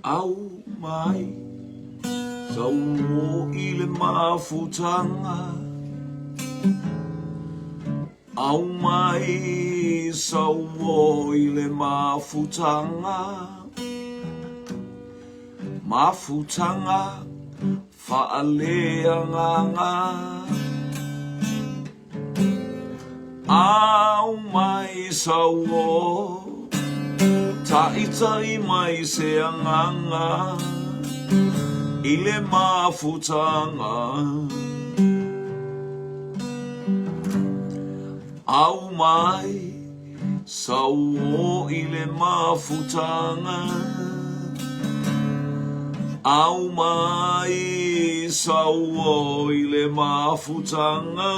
Aumai sauo i le mafutaga Aumai sauo i le mafutaga Mafutaga faaleagaga Aumai sauo Taʻitaʻi mai se agaga I le mafutaga Aumai sauo i le mafutaga Aumai sauo i le mafutaga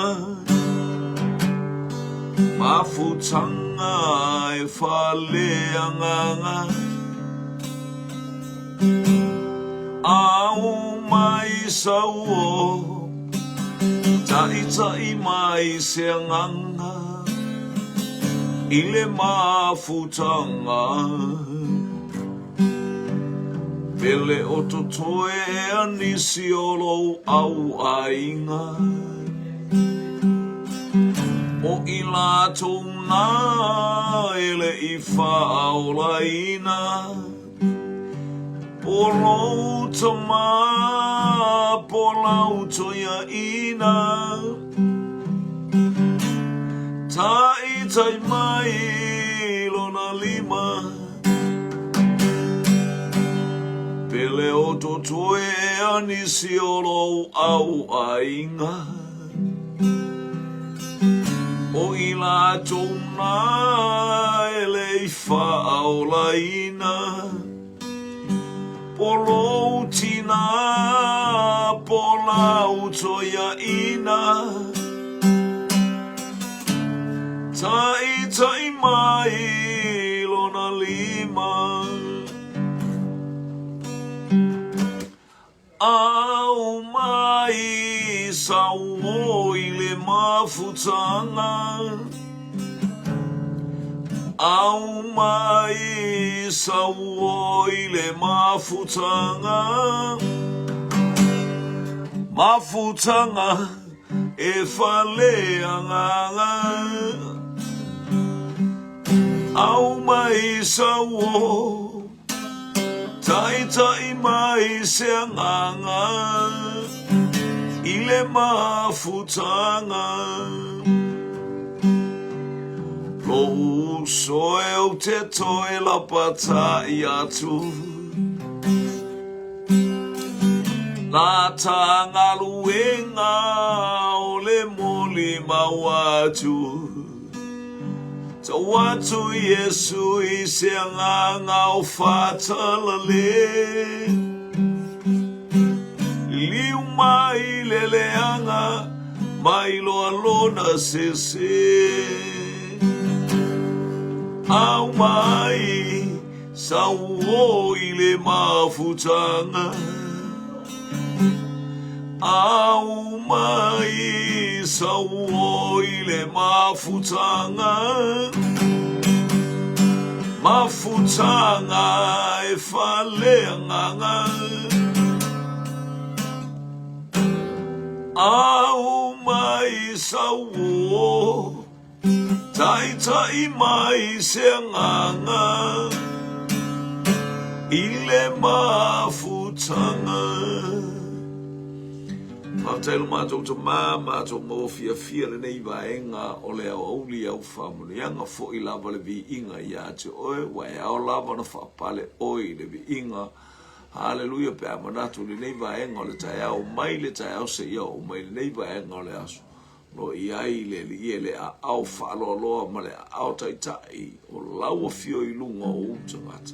Mafutaga e faaleagaga Aumai sauo Taʻitaʻi mai se agaga I le mafutaga Pele o totoe ea nisi o lou au aiga O i latou na e le i faaolaina Po lou tama po lau toeaina Taʻitaʻi mai lona lima Pele o totoe ea nisi o lou au aiga O i latou na e le i faaolaina Po lou tina po lau toeaina Taʻitaʻi mai lona lima Aumai sauo i le mafutaga Aumai sauo i le mafutaga Mafutaga e faaleagaga Aumai sauo Taʻitaʻi mai se agaga I le mafutaga Lou uso e ou te toe lapataʻi atu La ta galuega o le molimau atu Tau atu Iesu i se agaga o faatalale Liliu mai le leaga mai loa lona sese Aumai Sauo i le mafutaga Aumai sauo i le mafutaga Mafutaga e faaleagaga Aumai sauo Taʻitaʻi mai se agaga i le mafutaga. Faafetai lo matou tama, matou maua fiafia lenei vaega o le aoauli au faamanuiaga foi lava le viiga ia te oe, ua e ao lava ona faapale oe i le viiga. Haleluia pe a manatu i lenei vaega o le taeao mai le taeao seia oo mai lenei vaega o le aso. O lo o i ai le Alii e le aao faaloaloa ma le aao taitai o lau afio i luga o ou tagata.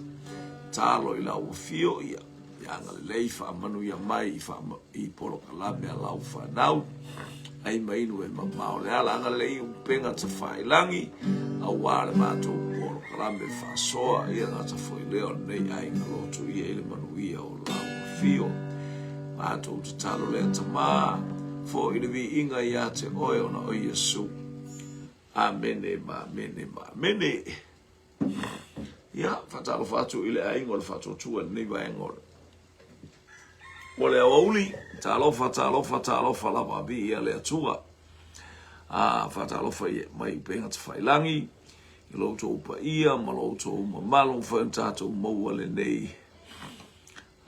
Talo i lau afio ia, ia agalelei faamanuia mai i, faama, i polokalame a lau fanau. Ai ma inu e mamao le ala agalelei upega tafailagi auā le matou polokalame faasoa ia gata foi lea o lenei aiga loto ia i le manuia o lau afio. Matou tatalo lea Tamā, foi le viiga ia te oe ona o Iesu. Amene ma amene ma amene. Ia, Faatalofa atu i le aiga o le Faatuatua i lenei vaega o le o le aoauli. Talofa, talofa, talofa lava, viia le Atua. A faatalofa i mai upega tafailagi i lo outou paia ma lo outou mamalu ua mafai ona tatou maua lenei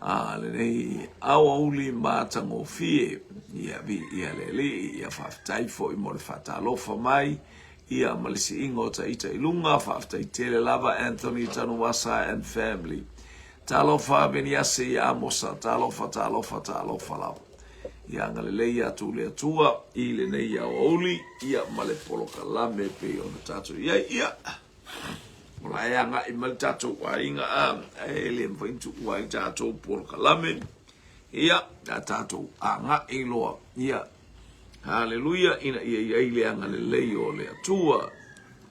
a lenei aoauli matagofie. Ia viia le Alii, ia faafetai foi mo le faatalofa mai ia ma le siiga o taita i luga. Faafetai tele lava Anthony Tanuvasa and family. Talofa Veniase ia Amosa, talofa, talofa, talofa lava. Ia agalelei atu le Atua i lenei aoauli ia ma le polokalame pei ona tatou i ai. Ia, o la e agai mai le tatou aiga a, e le mafai ona tuua ai tatou polokalame. Ia, a tatou agai loa. Ia, haleluia, ina ia i ai le agalelei o le Atua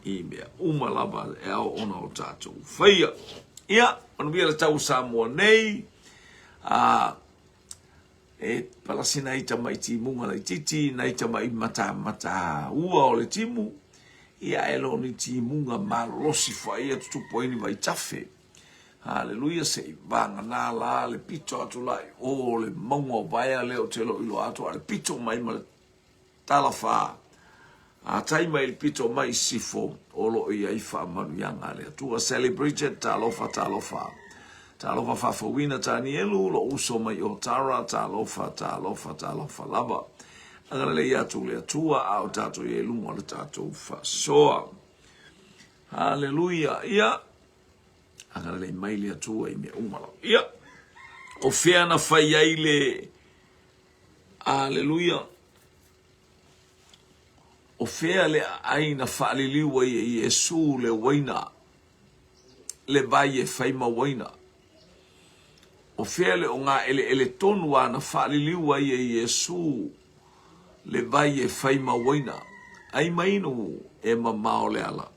i mea uma lava e ao ona o tatou faia. Ia, manuia le tau o Samoa nei. A, e palasi nai tamai timuga laitiiti, nai tamai matamata ua o le timu, ia e le o ni timuga malolosi foi ia tutupu ai ni vaitafe. Haleluia, se i vagana la le pito atu la i o le mauga o Vaea lea ou te le o iloa atu, a o le pito mai ma le talafa a tai mai le pito mai i sisifo o lo o i ai faamanuiaga a le Atua. Sally Bridget, talofa, talofa. Talofa faafouina Tanielu, lou uso mai o Tara, talofa, talofa, talofa lava. Agalelei atu le Atua a o tatou i ai i luga o le tatou faasoa. Haleluia. Ia, agalelei mai le Atua i mea uma lava. Ia, o fea na fai ai le Aleluia. O fea le aai na faaliliu ai e Iesu le uaina, le vai e fai ma uaina? O fea le ogaeleele tonu a na faaliliu ai e Iesu le vai e fai ma uaina? Ai mai inu e mamao le ala.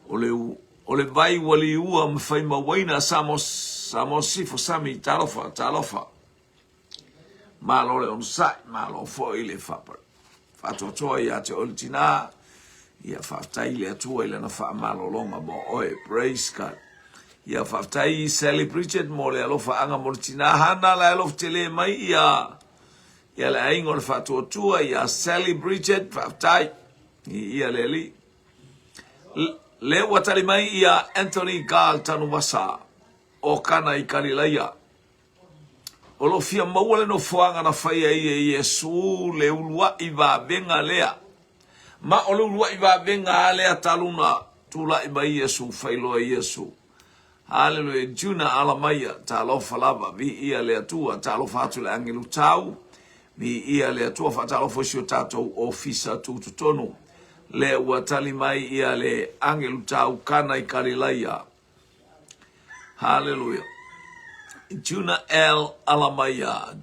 O le, o le vai ua liua ma fai ma uaina, Samoa, Samoa Sifo Sami, talofa, talofa. Malo le onosai, malo foi le faatoatoa ia te oe le tinā. Ia faafetai i le Atua i lana faamalologa mo oe. Praise God. Ia faafetai Sally Bridget mo le alofaaga mo le tinā. Hana la e alofa tele mai ia ia le aiga o le faatuatua ia Sally Bridget, faafetai. Ia le Alii. Le ua tali mai ia Anthony Gal Tanuvasa o Kana i Kalilaia. O lo o fia maua le nofoaga na fai ai e Iesu le uluai vavega lea. Ma o le uluai vavega a lea talu na tulai mai Iesu, fai loa Iesu. Haleluia, Juna Alamaia, talofa lava, viia le Atua, talofa atu le agelu tau, viia le Atua, faatalofa i si o tatou ofisa tutotonu. Le ua tali mai ia le agelu tau Kana i Kalilaia. Haleluia. Juna L. Alamaia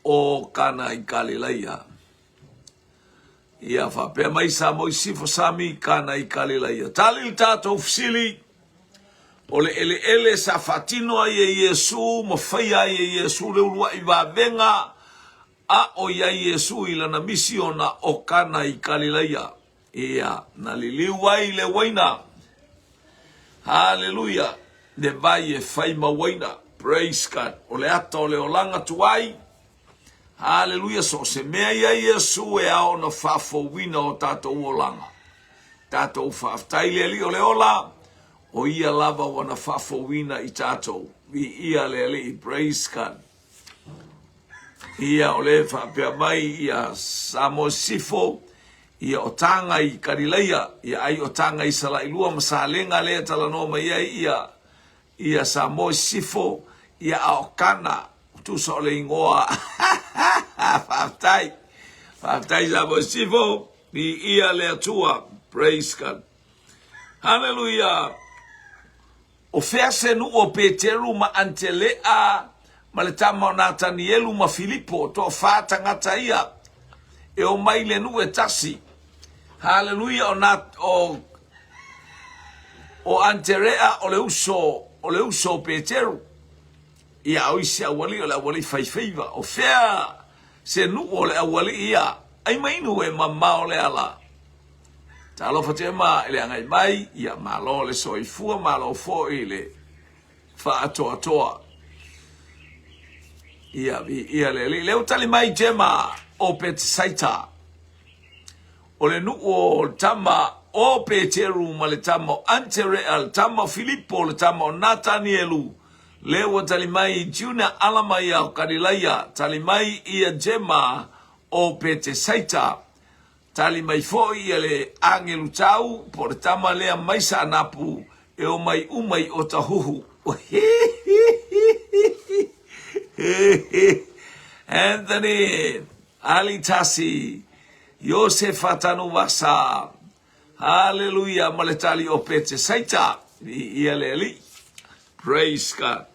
o Kana i Kalilaia. Ia faapea mai Samoa i Sifo Sami Kana i Kalilaia. Tali le tatou fesili, o le eleele sa faatino ai e Iesu ma faia ai e Iesu le uluai vavega a o i ai Iesu i lana misiona o Kana i Kalilaia. Ia, na liliu ai le uaina. Haleluia! Le vai e fai ma uaina. Praise God! O le ata o le olaga tuai. Haleluia! So o se mea i ai Iesu e ao ona faafouina o tatou olaga. Tatou faafetai le Alii o le ola, o ia lava ua na faafouina i tatou. Viia le Alii. Praise God! Ia, o le faapea mai ia Samoa Sisifo, ia o Taga i Kalilaia, ia ai o Taga i Salailua ma Salega lea e talanoa mai ai ia, ia Samoa Sisifo, ia a o Kana, tusa o le igoa. Faafetai. Faafetai Samoa Sisifo, viia le Atua. Praise God. Hallelujah. O fea se nuu o Peteru ma Antelea ma le tama o Natanielu ma Filipo, toafa tagata ia e omai i le nuu e tasi. Haleluia, o, na, o, o Anterea o le uso, o le uso o Peteru. Ia, o isi aualii o le aualii faifeiva. O fea se nuu o le aualii ia? Ai mai inu e mamao le ala. Talofa Gemma i le agai mai, ia malo le soifua, malo foi i le faatoatoa. Ia, viia le Alii. Lea ua tali mai Gemma o Petesaita. O le nuu o le tama o Peteru ma le tama o Aterea, le tama o Filipo, le tama o Natanielu. Lea ua tali mai Junior Alamaia o Kalilaia, tali mai ia Gemma o Petesaita. Tali mai foi ia le agelu tau, po o le tama lea mai Saanapu e omai uma i Otahuhu. Anthony Alitasi, Iosefa Tanuvasa, Haleluia ma le tali o Petesaita, viia le Alii. Praise God.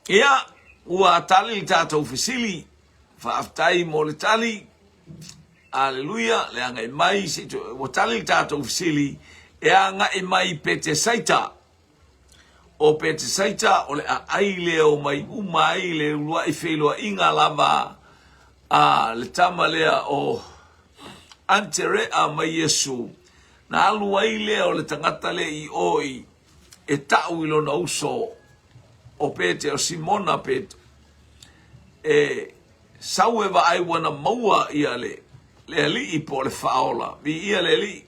Ia, ua tali le tatou fesili. Faafetai mo le tali. Aleluia, le agai mai, ua tali le tatou fesili e agai mai Petesaita. O Petesaita o le aai lea o mai uma ai le uluai feiloaiga lava a le tama lea o Aterea ma Iesu. Na alu ai lea o le tagata lea i o i e ta'u i lona uso o Pete, o Simona Pete, e sau e vaai ua na maua ia le, le Alii po o le Faaola. Viia le Alii.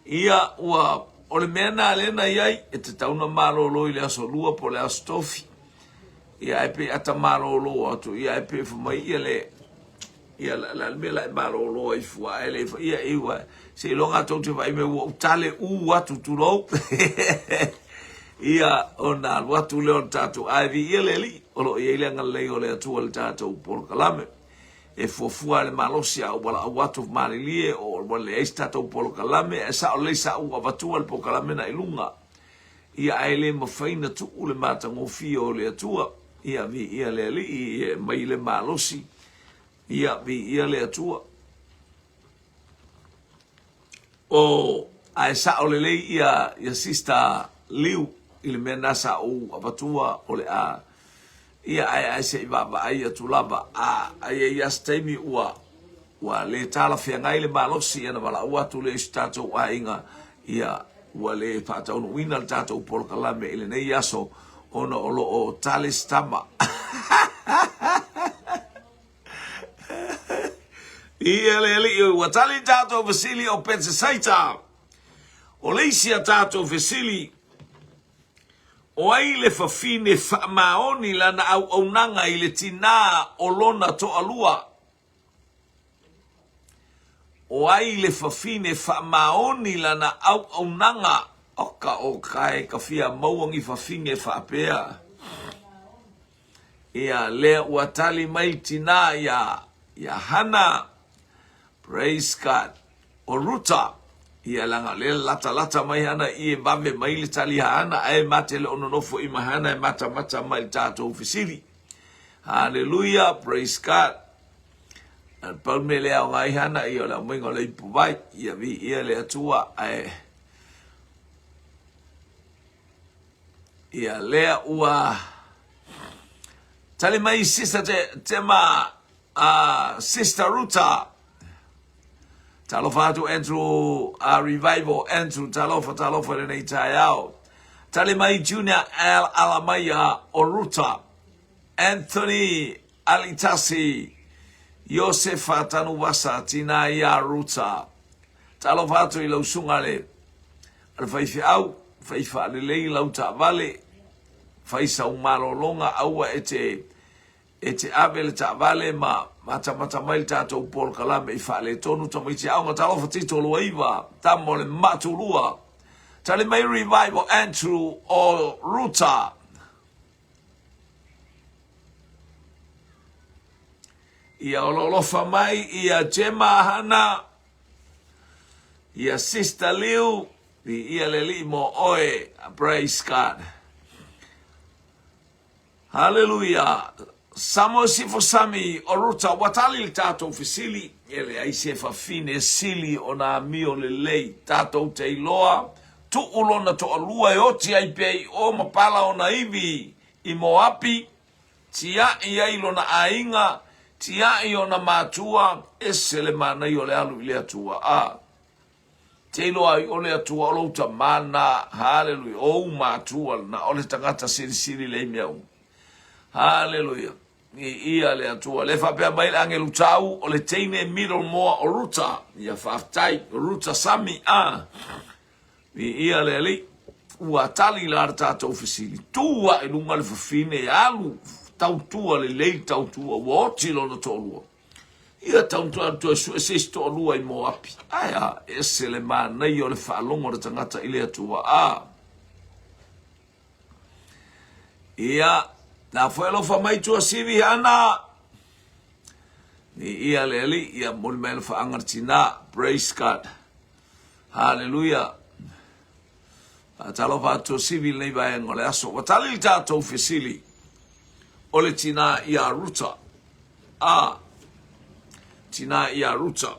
Ia, ua, o le mea na lea na i ai, e tatau na malolo i le aso lua po o le aso tofi. Ia, ae pei ata malolo atu, ia, ae pei fai mai ia le, ia, la, la, le mea la e malolo ai fua, ae le, ia, e ua, seiloga tou te vaai mai ua ou tale u atu, tulou. Ia, ona alu atu lea o le tatou, ae viia le Alii, o lo o i ai le agalelei o le Atua i le tatou polokalame. E fuafua le malosi a ou valaau atu malilie o ua leai se tatou polokalame ae sao lelei sa ou avatua le polokalame na i luga. Ia ae le mafai na tuu le matagofie o le Atua. Ia viia le Alii e aumai le malosi. Ia viia le Atua. O, ae sao lelei ia, ia Sister Liu i le mea na sa ou avatua o le a, ia ae, ae se i vaavaai atu lava. A, a i ai lava se taimi ua, ua le talafeagai le malosi ia na valaau atu lea i so tatou aiga, ia ua le faataunuuina le tatou polokalame i lenei aso ona o lo o tale se tama. Ia le Alii, ua tali tatou fesili o Petesaita. O le isi a tatou fesili, o ai le fafine faamaoni lana auaunaga i le tinā o lona toalua? O ai le fafine faamaoni lana auaunaga? Oka oka e ka fia maua ni fafine faapea. Ia, lea ua tali mai le tinā iā, iā Hana. Praise God. O Ruta, ia leaga o lea latalata mai Hana i e vave mai le tali a Hana, ae ma te le o nonofo i ma Hana e matamata mai le tatou fesili. Hallelujah, praise God. Pau le mea le aoga ai Hana, ia o le aumaiga o le ipuvai, ia viia le Atua, ae Ia lea ua tali mai Sister te, Tema Sister Ruta. Talofa atu Andrew Revival Andrew talofa talofa i lenei taeao. Tali mai Junior Al Alamaia o Ruta. Anthony Alitasi Iosefa Tanuvasa tina ia Ruta. Talofa atu i lau susuga le A le faifeau, fai faalelei lau taavale, fai sau malologa, aua e te e te ave le taavale ma matamata mai le tatou polokalame i faaletonu tamaiti aoga talofa Tito 29 tama o le Maatulua tali mai Revival Andrew o Ruta Ia ololofa mai ia Gemma Hana Ia Sister Liu, viia le Alii mo oe. Praise God. Hallelujah. Samo Sifo Sami o Ruta, ua tali le tatou fesili, e leai se fafine sili ona amio lelei. Tatou te iloa, Tuu lona toalua e oti ai pea i o ma pala ona ivi i Moapi, tiai ai lona aiga, tiai ona matua, ese le manaia o le alu i le Atua. A. Te iloa ai o le Atua o lou tama lena, haleluia, o ou matua lena, o le tagata silisili lea i mea uma. Haleluia. Viia le Atua. Le faapea mai le agelu tau, o le teine middle moa o Ruta. Ia faafetai, Ruta Sami. Ah. Viia le Alii. Ua tali la le tatou fesili. Tu ae i luga le fafine e alu tautua lelei tautua. Ua oti lona toalua. Ia tautua toe sue se isi toalua i Moapi. Ae a, ese le manaia o le faalogo o le tagata i le Atua. Ah. Ia, na foi alofa mai Tuasivi Hana. Ni ia le ali, ia moli mai le whaanga tina. Praise God. Hallelujah. Faatalofa atu Tuasivi lenei vaega o le aso. Ua tali le tatou fesili o le tina ia Ruta. A, tina ia Ruta.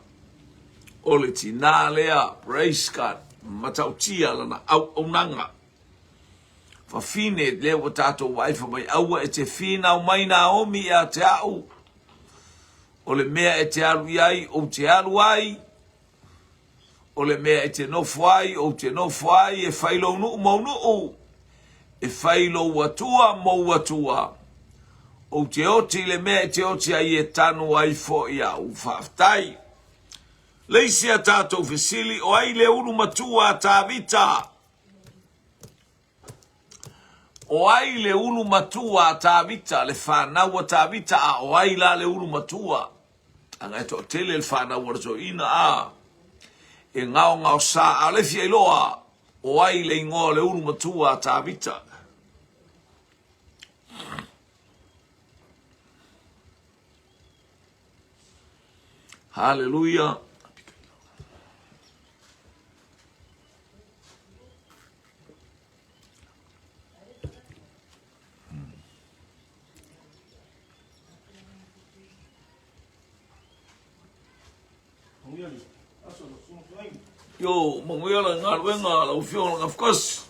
O le tina lea, praise God, matautia lana auaunaga. Fafine, lea ua tatou vaai fai mai, aua e te finau mai Naomi ia te au, o le mea e te alu i ai, ou te alu ai, o le mea e te nofo ai, ou te nofo ai, e fai lou nuu mou nuu, e fai lou atua mou atua, ou te oti i le mea e te oti ai e tanu ai foi au. Faafetai. Le isi a tatou fesili, o ai le ulu matua a Tavita? O ai le ulu matua a Tavita, le fanau a Tavita, a o ai la le ulu matua? Aga e toatele le fanau a le toeaina, a e gaogaosa, a o le fia iloa, o ai le igoa o le ulu matua a Tavita? Haleluia. Yo, manuia la galuega lau afioga i le Gafukosi.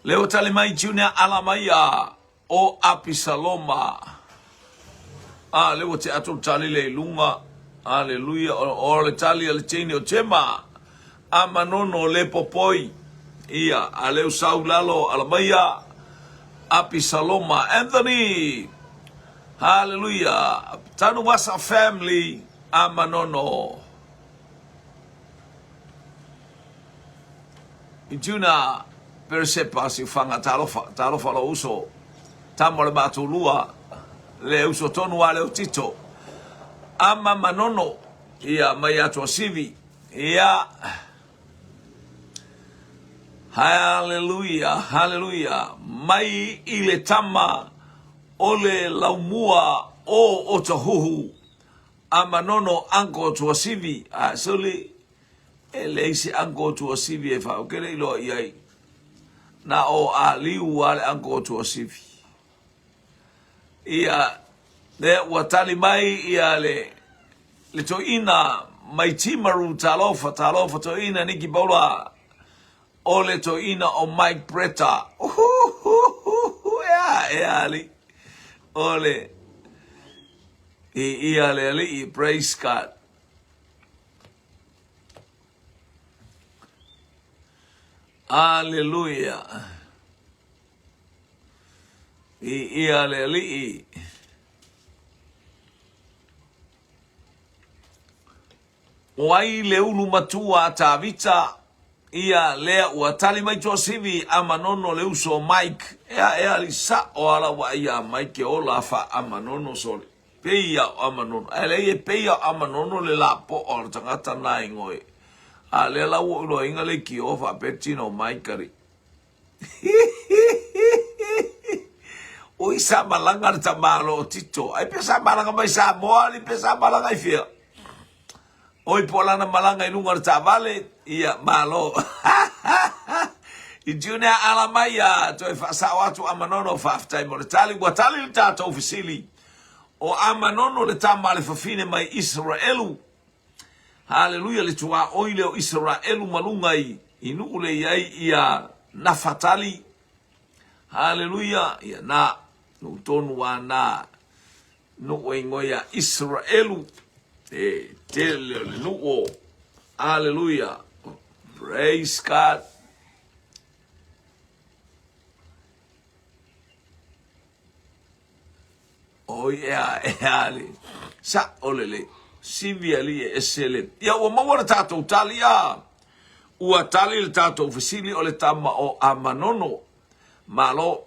Lea ua tali mai Junior ala mai a o Apisaloma. A, lea ua te atu le tali lea i luga. Aleluia. O, o le tali a le teine o Tema. A manono le popoi. Ia, a leu sau lalo ala mai a Apisaloma. Anthony! Hallelujah. Tanuvasa family. A manono. I Juna Peresepa Siufaga talofa talofa lou uso tama o le matou lua le uso tonu a leo Tito ama Manono ia mai Atuasivi ia Hallelujah hallelujah mai i le tama o le laumua o Otahuhu a Manono uncle Tuasivi a soli E leai se uncle Tuasivi e faaokele iloa i ai. Na o Aliu a le uncle Tuasivi. Ia, lea ua tali mai ia le, le toeaina mai Timaru, talofa, talofa toeaina Niki Paula, o le toeaina o Mike Bretta. Uhuhuhu, ea, ea ali. O le, i ia le alii, praise God. Aleluia. Viia le Alii. O ai le ulu matua a Tavita? Ia lea ua tali mai Tuasivi a Manono le uso o Mike. Ea ea li sa'o ala ua ia Mike ola fa a Manono sole. Pei ia o Amanono. Ae leai e pei ia o Amanono le lapoa o le tagata na ingoe. A lea la ua ou iloaina le ikioa faapea le tino o Maikali. Ui sa malaga le tamalo o Tito. Ai pe sa malaga mai Samoa ali pe sa malaga i fea. Oi po lana malaga i luga o le taavale, ia malo. I June a ala mai a toe faasao atu Amanono, faafetai mo le tali. Ua tali le tatou fesili. O Amanono le tama a le fafine mai Isaraelu. Haleluia, le tuaoi lea o Isaraelu ma luga i, i nuu le i ai ia Nafatali. Haleluia, ia na, nuu tonu a na, nuu e ingoa ia Isaraelu. E tele o le nuu o, haleluia, praise God. Oi ea ea le sa'o lelei sivi alii e ese le ia ua maua le tatou tali a ua tali le tatou fesili o le tama o Amanono malo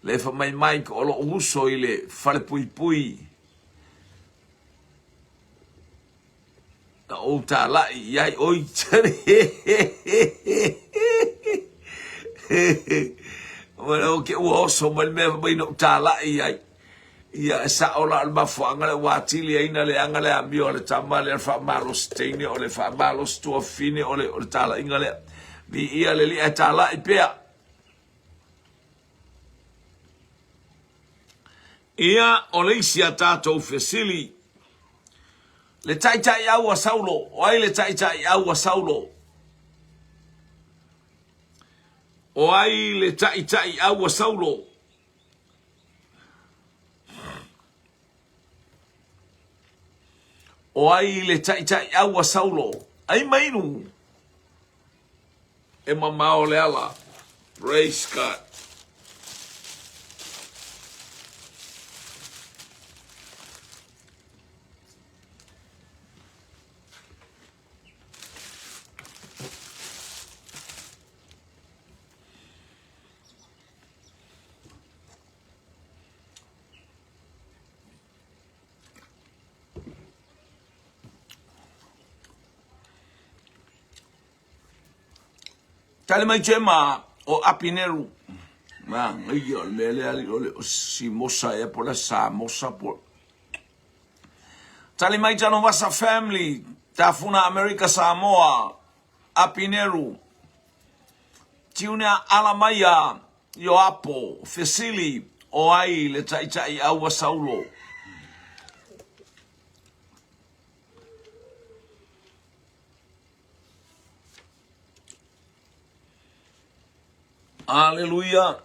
le fa mai Mike o lo'u uso i le falepuipui Na ou tālaʻi i ai oi Ua ke ua oso mai le mea mai na ou tālaʻi i ai. Ia e sa'o la o le mafuaaga lea ua atili ai na leaga le amio a le tama lea o le faamalosi teine o le faamalosi tuafafine o le o le talaiga lea. Viia le Alii ae talai pea. Ia, o le isi a tatou fesili, le taitaiau a Saulo, o ai le taitaiau a Saulo? O ai le taitaiau a Saulo? O ai le taitaiau a Saulo? Ai mainu e mamao le ala. Praise God. Tali mai Jema o Apineru. Ma ngai o le mea lea o le Simosa ea po le Samosa po. Tali mai Janovasa family, Tafuna Amerika Samoa, Apineru. Tiunea ala mai a Ioapo, fesili o ai le taitai aua Saulo. Aleluia.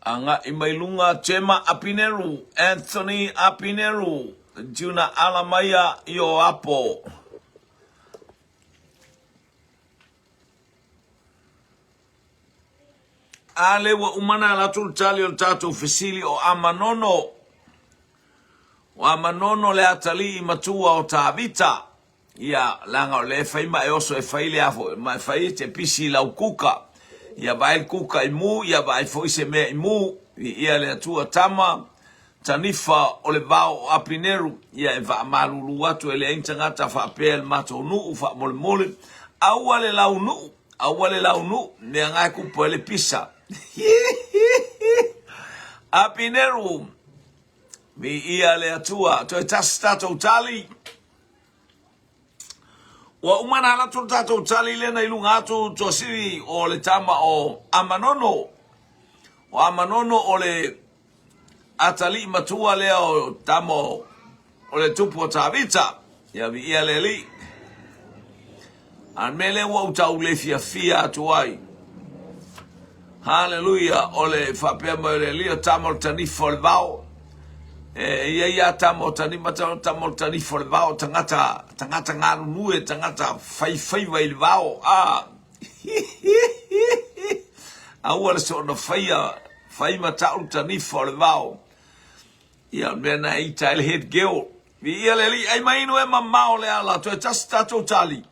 Agai mai luga Jema Apineru, Anthony Apineru, Juna Alamaia Ioapo. A le ua uma na latou le tali o le tatou fesili o Amanono. O Amanono le atalii matua o Tavita. Ia, leaga o lea e fai ma e oso e fai le a foi, ma e fai e te pisi i lau kuka. Ia vaai le kuka i mu, ia vaai foi se mea i mu. Viia le Atua Tama, tanifa o le vao o Apineru, ia e faamalulu atu e leai ni tagata faapea i le matou nuu, faamolemole, aua le launuu, aua le launuu, mea nga e kupu ai le pisa. Apineru, viia le Atua, toe tasi tatou tali. Ua uma na alu atu le tatou tali lea na i luga atu Tuasivi o le tama o Amanono. O Amanono o le atalii matua lea o tama o le tupu o Tavita. Ia viia le Alii. A le mea lea ua ou tau le fiafia atu ai. Haleluia, o le faapea mai o le Alii o tama o le tanifa o le vao. E i ai a tama o tanifa, tama o le tanifa o le vao, tagata, tagata galulue, tagata faifaiva i le vao. A, aua le soona faia, fai ma tau le tanifa o le vao. Ia, o le mea na e ita ai le head girl. Viia le Alii, ai mai inu e mamao le ala, toe tasi tatou tali.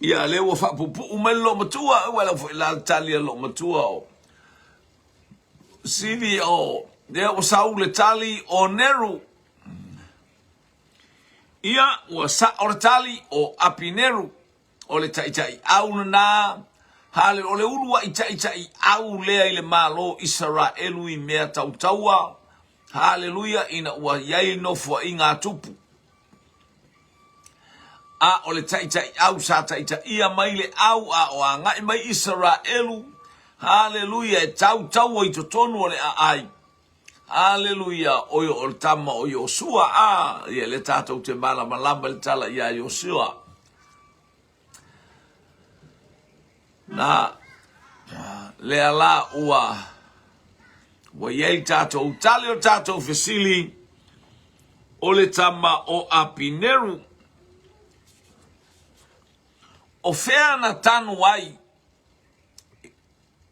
Ia, lea ua faapupuu mai le loomatua, ua lau foi la le tali a le loomatua o Sivi o, lea ua sau le tali o Neru. Ia, ua sa'o le tali o Apineru, o le taitaiau lena, hale o le ulua'i taitaiau lea i le Malo Isaraelu i mea tau taua, haleluia, ina ua i ai nofoaiga a tupu. A o le taitaiau sa taitaia mai le au a o agai mai Isaraelu, Haleluia, e tautaua i totonu o le aai. Haleluia, o ia o le tama o Iosua. A, ia lea tatou te malamalama i le tala ia Iosua. Na, lea la ua, ua i ai tatou tali o tatou fesili, o le tama o Apineru. O fea na tanu ai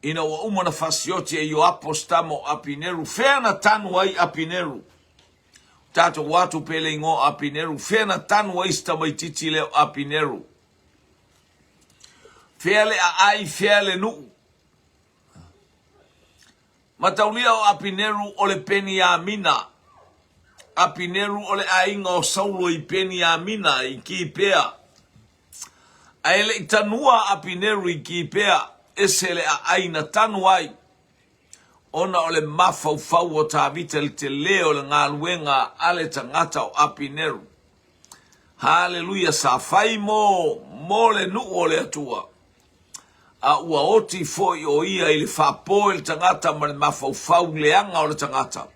ina ua uma na fasioti e Ioapo se tama o Apineru? Fea na tanu ai Apineru? Tatou o atu pe le igoa o Apineru. Fea na tanu ai si tamaitiiti lea o Apineru? Fea le aai, fea le nuu? Mataulia o Apineru o le Peniamina. Apineru o le aiga o Saulo i Peniamina i Kipea. Ae le i tanua Apineru i Kipea, ese le aai na tanu ai, ona o le mafaufau o Tavita i le tele o le galuega a le tagata o Apineru. Haleluia! Sa fai mo, mo le nuu o le Atua. A ua oti foi o ia i le faapo i le tagata ma le mafaufau leaga o le tagata.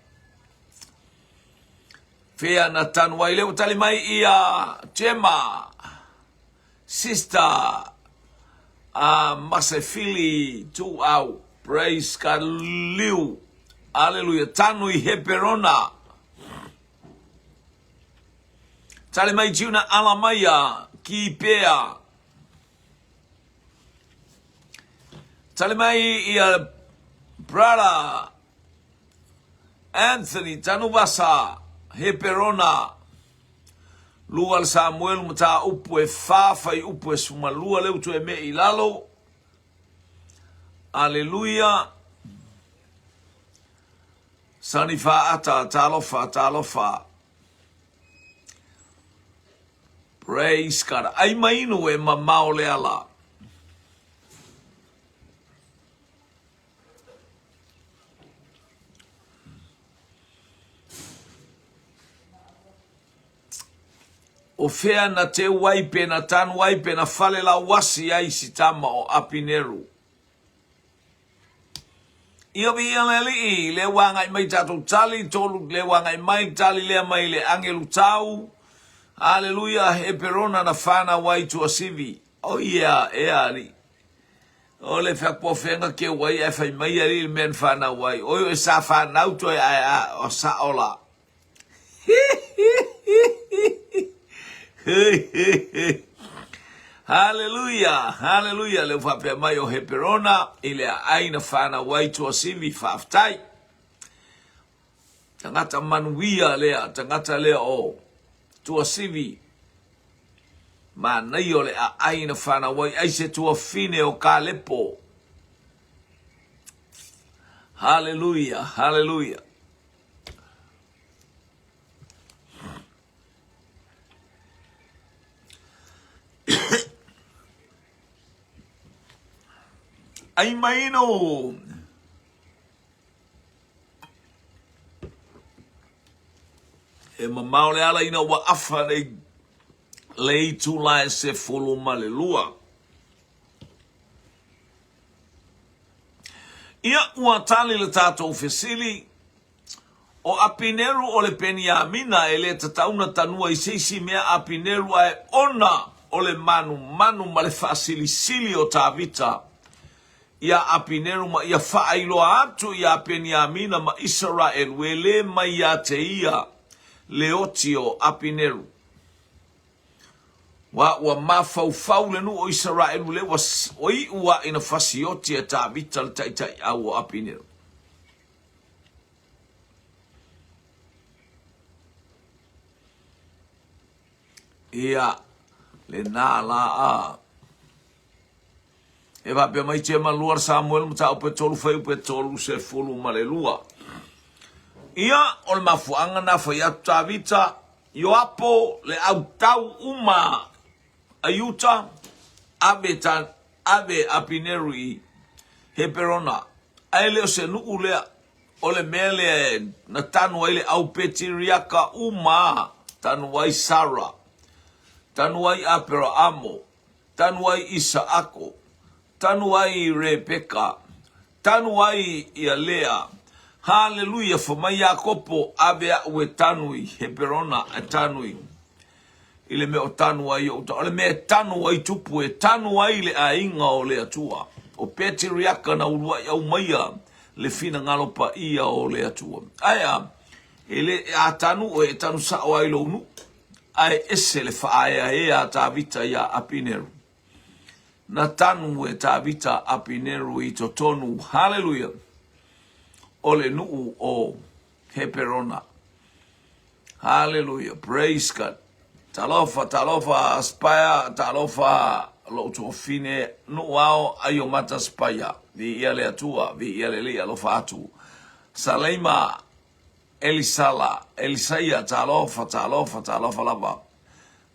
Fea na tanu ai lea ua tali mai ia Gemma, sister a Masefili Tuau. Praise God, Liu. Aleluia. Tanu i Heperona. Tali mai Juna ala mai a Kipea. Tali mai ia Brother Anthony Tanuvasa Heperona. Lua le Samuelu mataupu e fa fai upu e sumalua le utu e me i lalo. Aleluia. Sani Faata, talofa, talofa. Praise God. Ai mainu e mamao le ala. O fea na teu ai pe na tanu ai pe na fale lauasi ai si tama o Apineru. Ia viia le Alii, lea ua agai mai tatou tali, tolu, lea ua agai mai tali lea mai le agelu tau. Aleluia, Heperona na whanau ai Tuasivi. Oh yeah, ea Alii. O le whakuafenga ke wai e whai mai Alii le mea na whanau ai. Oi o sa whanau toe ai a o sa ola. Haleluia, haleluia, le faapea mai o Heperona i le aai na whanau ai Tuasivi, faafetai. Tagata manuia lea, tagata lea o Tuasivi. Manaia o le aai na whanau ai, ai se tuafine o Kalepo. Haleluia, haleluia. Ai maino. E mamao le ala ina ua afa nei le itula e 12. Ia ua tali le tatou fesili, O Apineru o le Peniamina e le tatau na tanua i se isi mea Apineru ae ona o le manumanu ma le faasilisili o Tavita iā Apineru ma ia faailoa atu iā Peniamina ma Isaraelu e le mai iā te ia le oti o Apineru. Ua ua mafaufau le nuu o Isaraelu le ua iu aʻe na fasioti e Tavita le taitaiau o Apineru. Ia, lena la a. E faapea mai Tema lua Samuel mataupu e tolu fuaiupu e 32. Ia, o le mafuaaga na fai atu Tavita, Ioapo le autau uma a Iuta, ave ta, ave Apineru i Heperona, ae le o se nuu lea, o le mea lea na tanu ai le au Petiriaka uma, tanu ai Sara, tanu ai Aperaamo, tanu ai Isaako, tanu ai Repeka, Tanu ai ia Lea. Haleluia! Fai mai Iakopo, Ave aʻu e tanu i Heperona, e tanu i i le mea o tanu ai ou o le mea e tanu ai tupu, e tanu ai le aiga o le Atua. O Peteriaka na uluai aumaia le finagalo paia o le Atua. Ae a, e le, a tanu oe, e tanu sao ai lou nuu, ae ese le faaeaea a Tavita iā Apineru. Na tanu e Tavita Apineru i totonu, haleluia, o le nuu o Heperona. Haleluia, praise God. Talofa, talofa Aspire, talofa lou tuafine, nuu ao aio mata Aspire. Viia le Atua, viia le Alii, alofa atu. Saleima Elisala, Elisaia, talofa, talofa, talofa lava.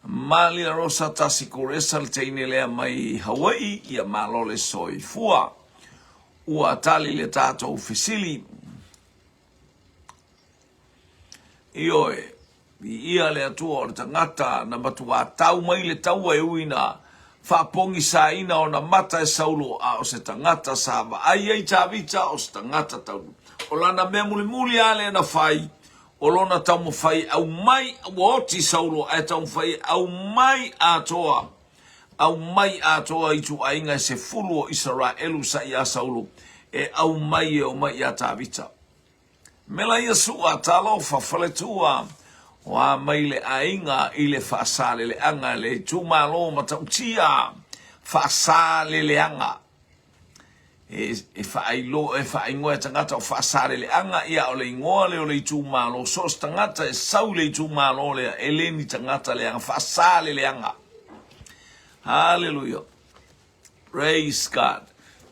Malia Rosa Tasi Kuresa le teine lea mai Hawaii, ia malo le soifua. Ua tali le tatou fesili. Ioe, viia le Atua o le tagata na matuā tau mai le taua e ui na faapogisaina ona mata e Saulo, a o se tagata sa vaai ai Tavita o se tagata taulu. O lana mea mulimuli lava lea na fai, o lona taumafai e aumai, ua oti Saulo ae taumafai e aumai atoa, aumai atoa ituaiga e 10 o Isaraelu sa iā Saulo e aumai e omai iā Tavita. Mela ia sua, talofa, faletua, o a mai le aiga i le faasaleleaga le itumalo matautia faasaleleaga. E, e faailo, e faaigoa e tagata o faasaleleaga, ia o le igoa lea o le itumalo, so o se tagata e sau i le itumalo lea, e le ni tagata leaga, faasaleleaga. Haleluia. Praise God.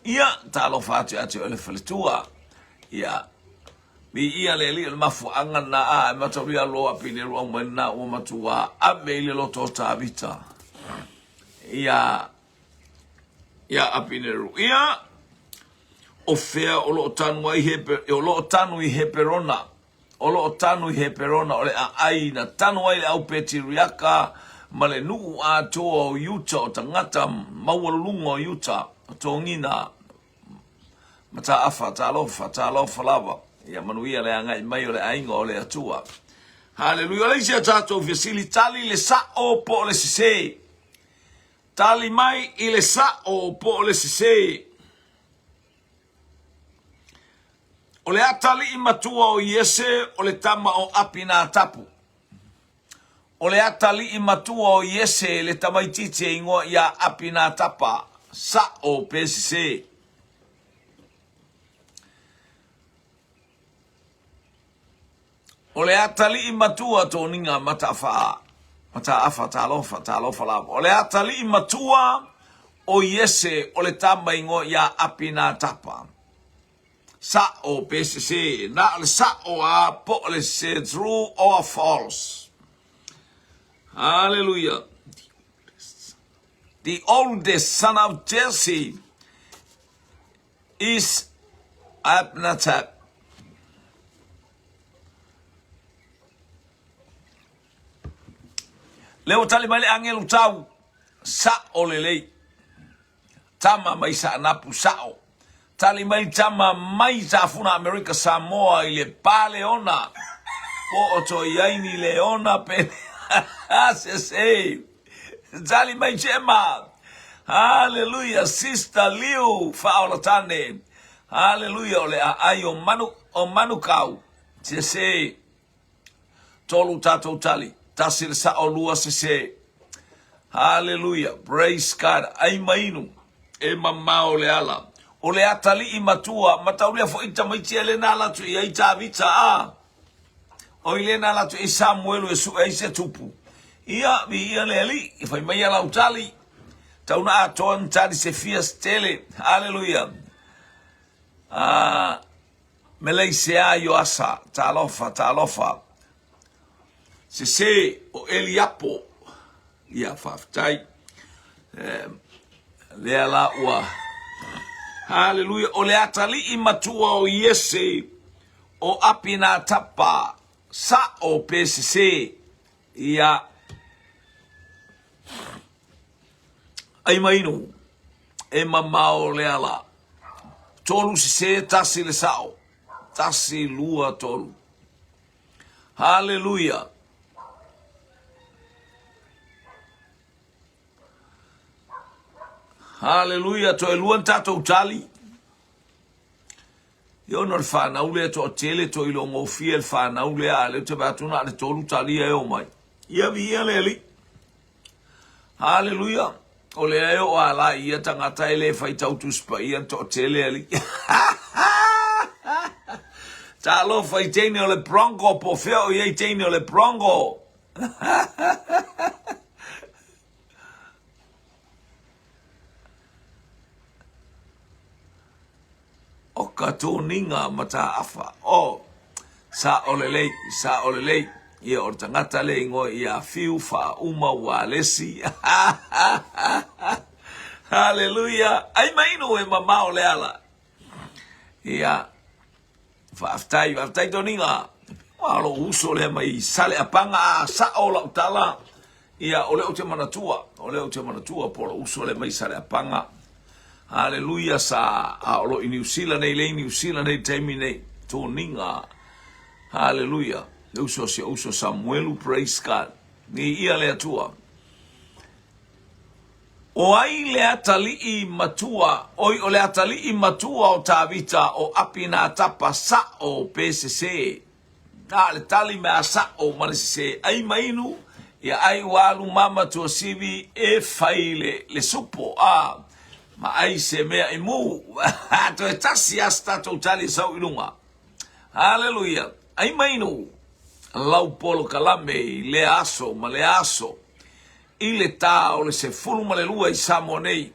Ia, talofa atu ia te oe le faletua. Ia, viia le Alii o le mafuaaga lena a e mataulia loa Pineru aumai lena ua matua ave i le loto o Tavita. Ia, ia Apineru. Ia, o fea o lo o tanu ai Hepe, o lo o tanu i Heperona. O lo o tanu i Heperona o le aai na tanu ai le au Petiriaka ma le nuu atoa o Iuta o tagata maualuluga o Iuta, o Togina, Mataafa, talofa, talofa lava. Ia manuia le agai mai o le aiga o le Atua. Haleluia. O le isi a tatou fesili, tali le sa'o po o le sesē. Tali mai i le sa'o po o le sesē. O le atalii matua o Iese o le tama o Apinatapu. O le atalii matua o Iese le tamaitiiti e igoa ia Apinatapa, sa'o pe sesē. O le atalii matua toniga matafaa, mataafa talofa, talofa lava. O le atalii matua o Iese o le tama igoa ia Apinatapa. Sa'o pe sesē, na o le sa'o a po o le sesē, true or false. Hallelujah. The oldest son of Jesse is Abinadab. Lea ua tali mai le agelu tau, sa'o lelei. Tama mai Saanapu, sa'o. Tali mai tama mai Tafuna Amerika Samoa i le Paleona po o Toiaini Leona Pele sese. Tali mai Gemma. Haleluia Sister Liu Faaolatane. Haleluia o le aai o manu o Manukau. Sese. Tolu tatou tali. Tasi le sao, lua sese. Haleluia. Praise God. Ai ma inu. E mamao le ala. O le atalii matua, mataulia foi tamaiti e le na ala atu i ai Tavita a. O i le na ala atu i Samuelu e sue ai se tupu. Ia, viia le Alii, i fai mai lau tali. Tau na atoa ni tali se fia se tele. Haleluia. Ah, Meleisea Ioasa, talofa, talofa. Sese o Eliapo. Ia, faafetai. Eh, lea la ua. Haleluia. O le atalii matua o Iese o Apinatapa, sa'o pe sese. Ia. Ai ma inu, e mamao le ala. Tolu sesē, tasi le sa'o. Tasi, lua, tolu. Haleluia! Haleluia! Toe lua ni tatou tali. Ia ona o le fanau lea e toatele, toe iloagofie le fanau lea, a o lea ou te vaai atu na o le tolu talia e oo mai. Ia viia le Alii. Haleluia! O lea e oo ala i ia tagata e le faitau Tusi Paia le toatele alii. Talofa i teine o le Bronco, po o fea o i ai teine o le Bronco. O ka toniga mataafa. O, sa'o lelei, sa'o lelei. Ia, o le tagata lea e igoa ia Fiu Faauma Ualesi. Haleluia! Ai mainu e mamao le ala. Ia, faafetai, faafetai toniga. Ua lou uso lea mai Saleapaga, a sa'o lau tala, Ia, o lea ou te manatua, o lea ou te manatua po o lou uso lea mai Saleapaga. Haleluia, sa, a o lo i Niu Sila nei, lea i Niu Sila nei i le taimi nei, toniga. Haleluia, le uso a si ou uso Samuelu, praise God. Viia le Atua. O ai le atalii matua, oi o le atalii matua o Tavita o Apinatapa sa'o pe sesē? Na le tali mea sa'o ma le sesē ai ma inu, ia ai ua alu mama tuasivi e fai le, le supo, a, ma ai se mea i mu. Toe tasi a se tatou tali e sau i luga. Haleluia! Ai ma inu lau polokalame i lea aso ma lea aso, i le ta o le 12 i Samoa nei,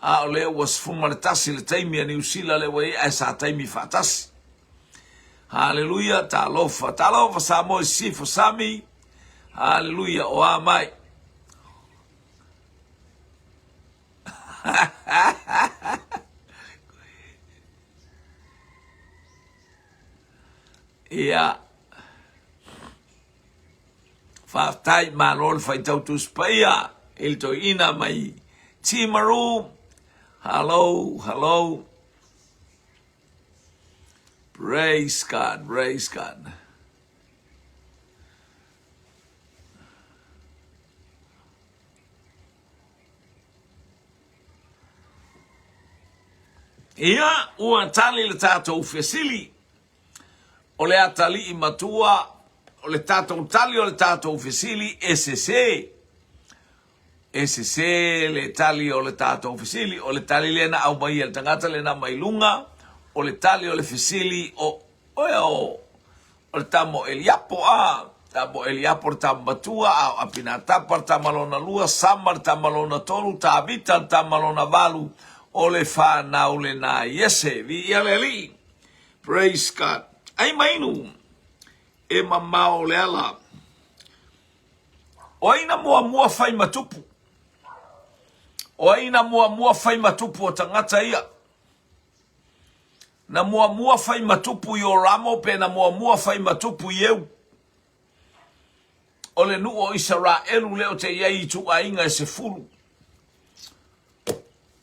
a o lea ua 11 le taimi a Niu Sila lea ua i ai, ae sa taimi faatasi. Haleluia, talofa, talofa Samoa i sisifo sami. Haleluia, o a mai. Ia. Faafetai, malo le faitau Tusi Paia i le toeaina mai Timaru. Hello, hello. Praise God, praise God. Ia, ua tali le tatou fesili. O le atalii matua, o le tatou tali o le tatou fesili, e sesē. E sesē le tali o le tatou fesili. O le tali lea na aumai e le tagata lena mai luga, o le tali o le fesili o oe o o le tama o Eliapo, a, tama o Eliapo le tama matua, a o Apinatapa le tama lona lua, Sama le tama lona tolu, Tavita le tama lona valu, o le fanau lena Iese. Viia le Alii. Praise God. Ai mainu e mamao le ala. O ai na muamua fai ma tupu? O ai na muamua fai ma tupu o tagata ia? Na muamua fai ma tupu i Oramo pe na muamua fai ma tupu i Eu? O le nuu o Isaraelu lea o te i ai i ituaiga e sefulu.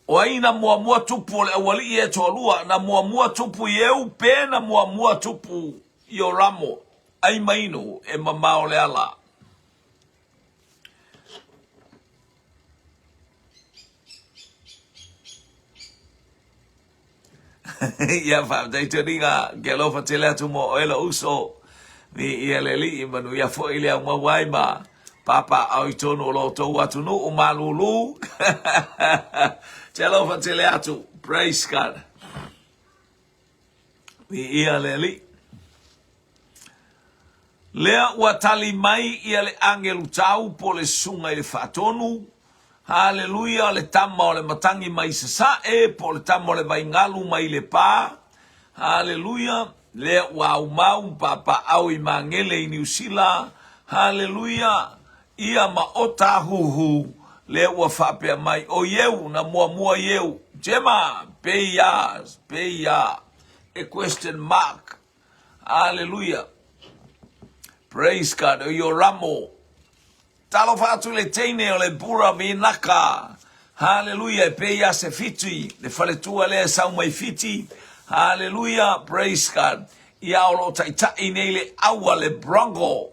O ai na muamua tupu o le aualii e toalua, na muamua tupu i Eu pe na muamua tupu i Oramo? Ai mainu e mamao le ala. Ia faafetai toniga, ke alofa tele atu mo oe lou uso. Viia le Alii, manuia foi le au maua ai ma papaaao i tonu o lo outou atunuu malūlū. Te alofa tele atu. Praise God. Viia le Alii. Lea ua tali mai ia le agelu tau po le susuga i le faatonu, Haleluia, le tama o le matagi mai Sasae, po o le tama o le vaingalu mai Lepa, Haleluia, lea ua aumau ma papaau i Magele i Niu Sila, Haleluia, ia ma o Tāhuhu, lea ua faapea mai, o Ieu, na muamua Ieu, Gemma, pei a, pei a, e question mark, Haleluia. Praise God. O Ioramo. Talofa atu le teine o le Bura Vinaka. Haleluia, e pei a se Fiti, le faletua lea e sau mai Fiti. Haleluia, praise God. Ia o lo o taitai nei le aua le Bronco.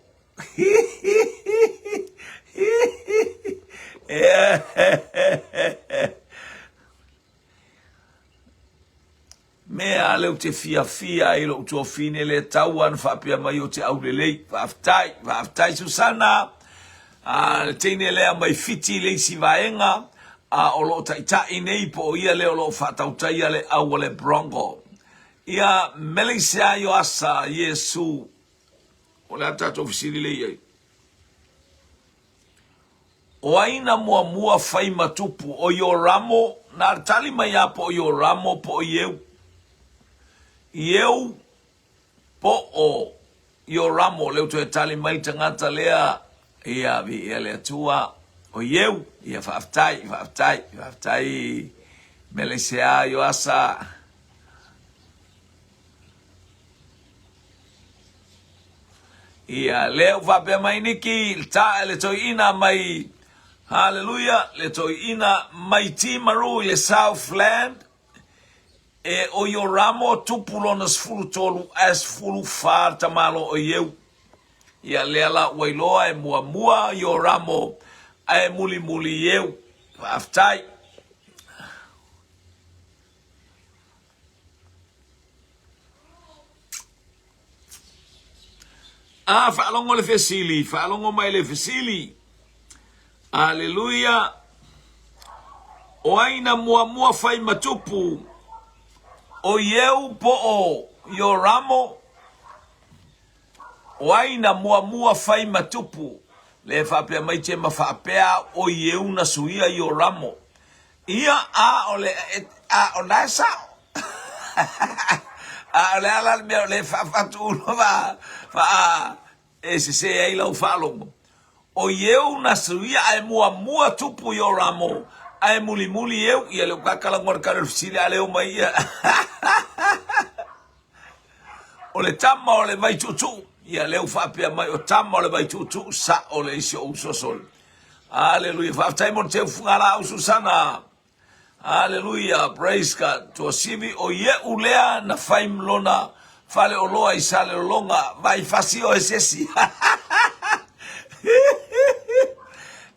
Mea lea ou te fiafia ai lou tuafine lea tau ana faapea mai ou te aulelei. Faafetai, faafetai Susana. A le teine lea mai Fiti le isi vaega, a o lo o taitai nei po o ia lea o lo o faatautaia le au a le Bronco. Ia Melisia Ioasa Iesu. O le a tatou fesili lea i ai? O ai na muamua fai ma tupu, o Ioramo? Na tali mai a po o Ioramo po o Ieu. Ieu po o Ioramo, lea ua toe tali mai le tagata lea, ia, viia le Atua, o Ieu, ia faafetai, faafetai, faafetai Meleseā Ioasa. Ia, lea ua faapea mai Niki, le tae le toeaina mai, haleluia, le toeaina mai Timaru i le Southland, e o Ioramo tupu lona 13 ae 14 le tamaloa o Ieu. Ia, lea la ua iloa e muamua Ioramo ae mulimuli Ieu. Faafetai. A, faalogo le fesili, faalogo mai le fesili. Aleluia. O ai na muamua fai ma tupu? O Ieu po o Ioramo? O ai na muamua fai ma tupu? Le faapea mai te ma faapea o Ieu na suia Ioramo. Ia, a o le, a o na e sao. A o le a la le mea o le faafatuulo fa, fa, e sese ai lau faalogo. O Ieu na suia ae muamua tupu Ioramo, ae mulimuli Ieu, ia le ukaka la ngona kare o le fesili a leo mai ia. O le tama o le vaituutuu, ia lea ua faapea mai o tama o le vaituutuu, sao le isi o uso sole. Aleluia, faafetai mo le teufuga laau Susana. Aleluia, praise God. Tuasivi o Ieu lea na fai lona faleoloa i Salelologa, vai fasi oe sesi.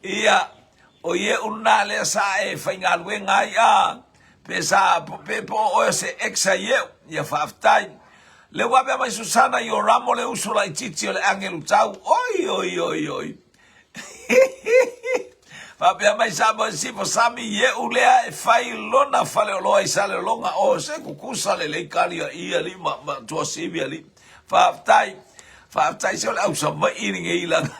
Ia, o Ieu lena lea sa e faigaluega ai a. Pe sa, pe po o oe o se ex a Ieu. Ia faafetai. Lea ua avea mai Susana i Oramo le uso laitiiti o le agelu tau. Oi, oi, oi, oi. Faapea mai Samoa Sifo Sami Ieu lea e fai lona faleoloa i Salelologa. O se kukusa lelei kali a ia li ma, ma tuasivi ali. Faafetai. Faafetai se o le au Savaii lenei lana.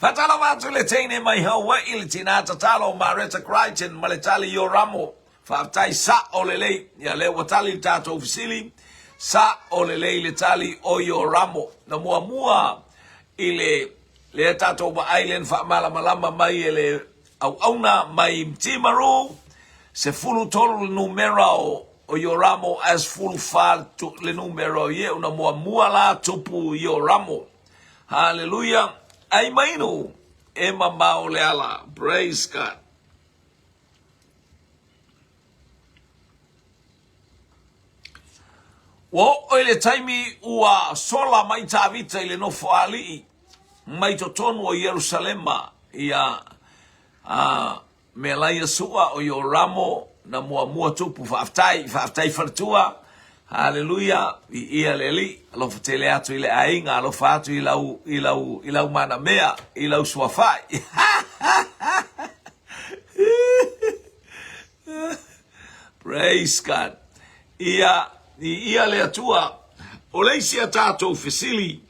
Faatalofa atu i le teine mai Hawaii le tina tatalo o Mareta Crichton ma le tali Ioramo. Faafetai sa'o lelei. Ia lea ua tali le tatou fesili. Sa'o lelei le tali o Ioramo. Na muamua i le lea tatou vaai lea na faamalamalama mai e le auauna mai Timaru, 13 le numera o o Ioramo ae 14 le numera o Ieu. Na muamua la tupu Ioramo. Haleluia. Ai mainu e mamao le ala. Praise God. Ua oo i le taimi ua sola mai Tavita i le nofoalii mai totonu o Ierusalema, ia a Melaia Sua o Ioramo na muamua tupu. Faafetai, faafetai faletua. Haleluia, viia le Alii. Alofa tele atu i le aiga, alofa atu i lau, i lau, i lau manamea, i lau suafai. Praise God. Ia, viia le Atua. O le isi a tatou fesili.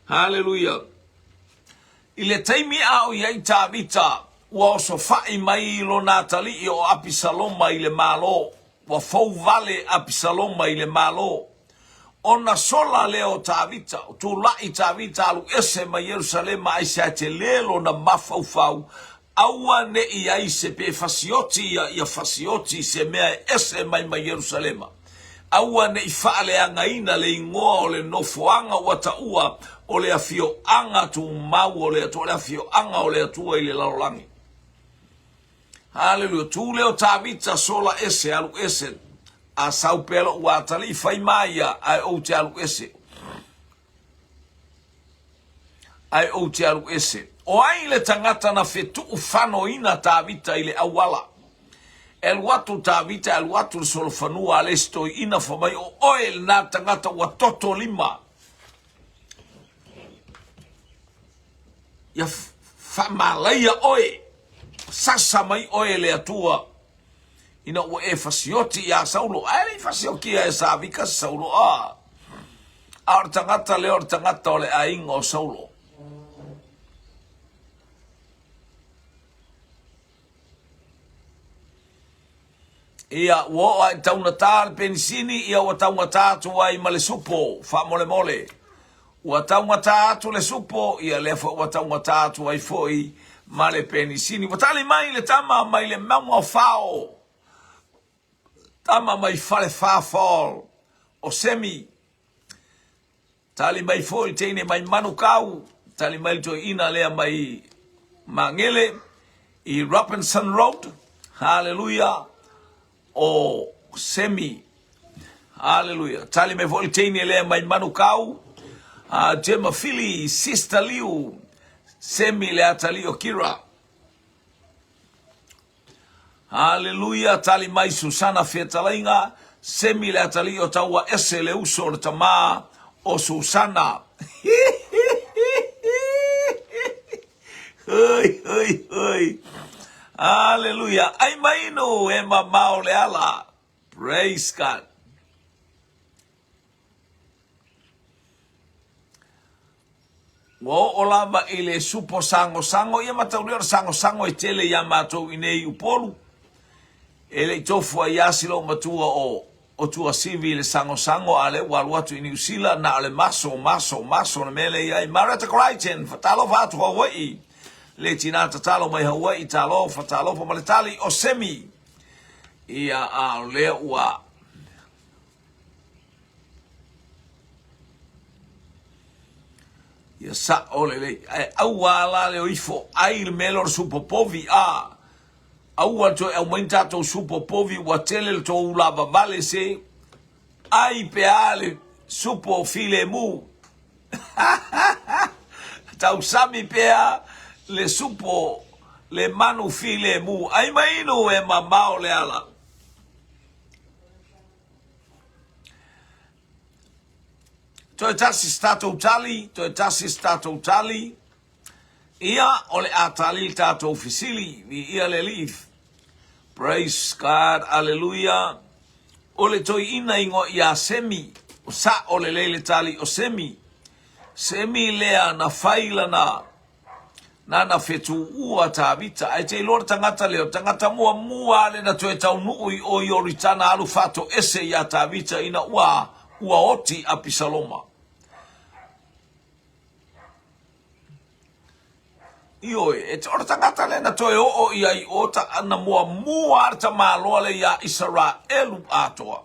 Haleluia. I le taimi a o i ai Tavita, ua osofai mai lona atalii o Apisaloma i le Malo. Ua fou vale Apisaloma i le Malo. Ona sola lea o Tavita, o tulai Tavita alu ese mai Ierusalema aisea e tele lona mafaufau, aua ne i ai se pe fasioti ia, ia fasioti se mea e ese mai mai Ierusalema. Aua ne i faaleagaina le igoa o le nofoaga ua taua o le afioaga tumau o le Atua, o le afioaga o le Atua i le lalolagi. Haleluia. Tu lea o Tavita sola ese, alu ese. A sau pea lou atalii, fai ma ia, ae ou te alu ese. Ae ou te alu ese. O ai le tagata na fetuufanoina Tavita i le auala? E alu atu Tavita, e alu atu le solofanua a le isi toeaina, fai mai, O oe lena tagata ua toto lima. Ia faamalaia oe, sasa mai oe e le Atua, ina ua e fasioti iā Saulo. Ae le i fasiotia e Savika se Saulo, a. A o le tagata lea o le tagata o le aiga o Saulo. Ia, ua oo lava i taugata le penisini, ia ua taugata atu ai ma le supo, faamolemole. Ua taugata atu le supo, ia lea foi ua taugata atu ai foi ma le penisini. Ua tali mai le tama mai le mauga o Fao, tama mai Falefa Fall o Semi. Tali mai foi le teine mai Manukau, tali mai le toeaina lea mai Magele i Robinson Road, haleluia, o Semi, haleluia. Tali mai foi le teine lea mai Manukau, a Gemma Fili, Sister Liu, Semi le atalii o Kira. Haleluia! Tali mai Susana Fetalaiga, Semi le atalii o Taua ese le uso o le tama o Susana. Hoi, hoi, hoi. Haleluia! Ai mainu e mamao le ala. Praise God. Ua oo lava i le supo sagosago, ia mataulia o le sagosago e tele iā matou i nei i Upolu. E le i tofu ai lava si lou matua o o Tuasivi i le sagosago a o lea ua alu atu i Niu Sila, na o le maso, maso, maso le mea lea i ai. Marietta Crichton, Fatalofa atu Hawaii, le tinā tatalo mai Hawaii, talofa, talofa ma le tali o Semi. Ia, a o lea ua Ia sa'o lelei. Ae aua la le o ifo ai le mea lea o le supo povi, a. Aua le toe aumai ni tatou supo povi ua tele le tou lavavale se. Ai pe a le supo filemu. Tausami pea le supo le manu filemu. Ai ma inu e mamao le ala. Toe tasi se tatou tali, toe tasi se tatou tali. Ia, o le a tali le tatou fesili. Viia le Alii. Praise God, aleluia. O le toeaina igoa ia Semi, o sa'o lelei le tali o Semi. Semi lea na fai lana Nana fetuua Tavita, ae te iloa le tagata lea, o le tagata muamua lea na toe taunuu i o Ioritana alu faatoese iā Tavita ina ua ua oti Apisaloma. Ioe, e o le tagata lea na toe oo i ai o ta, na muamua le tamaloa lea iā Isaraelu atoa.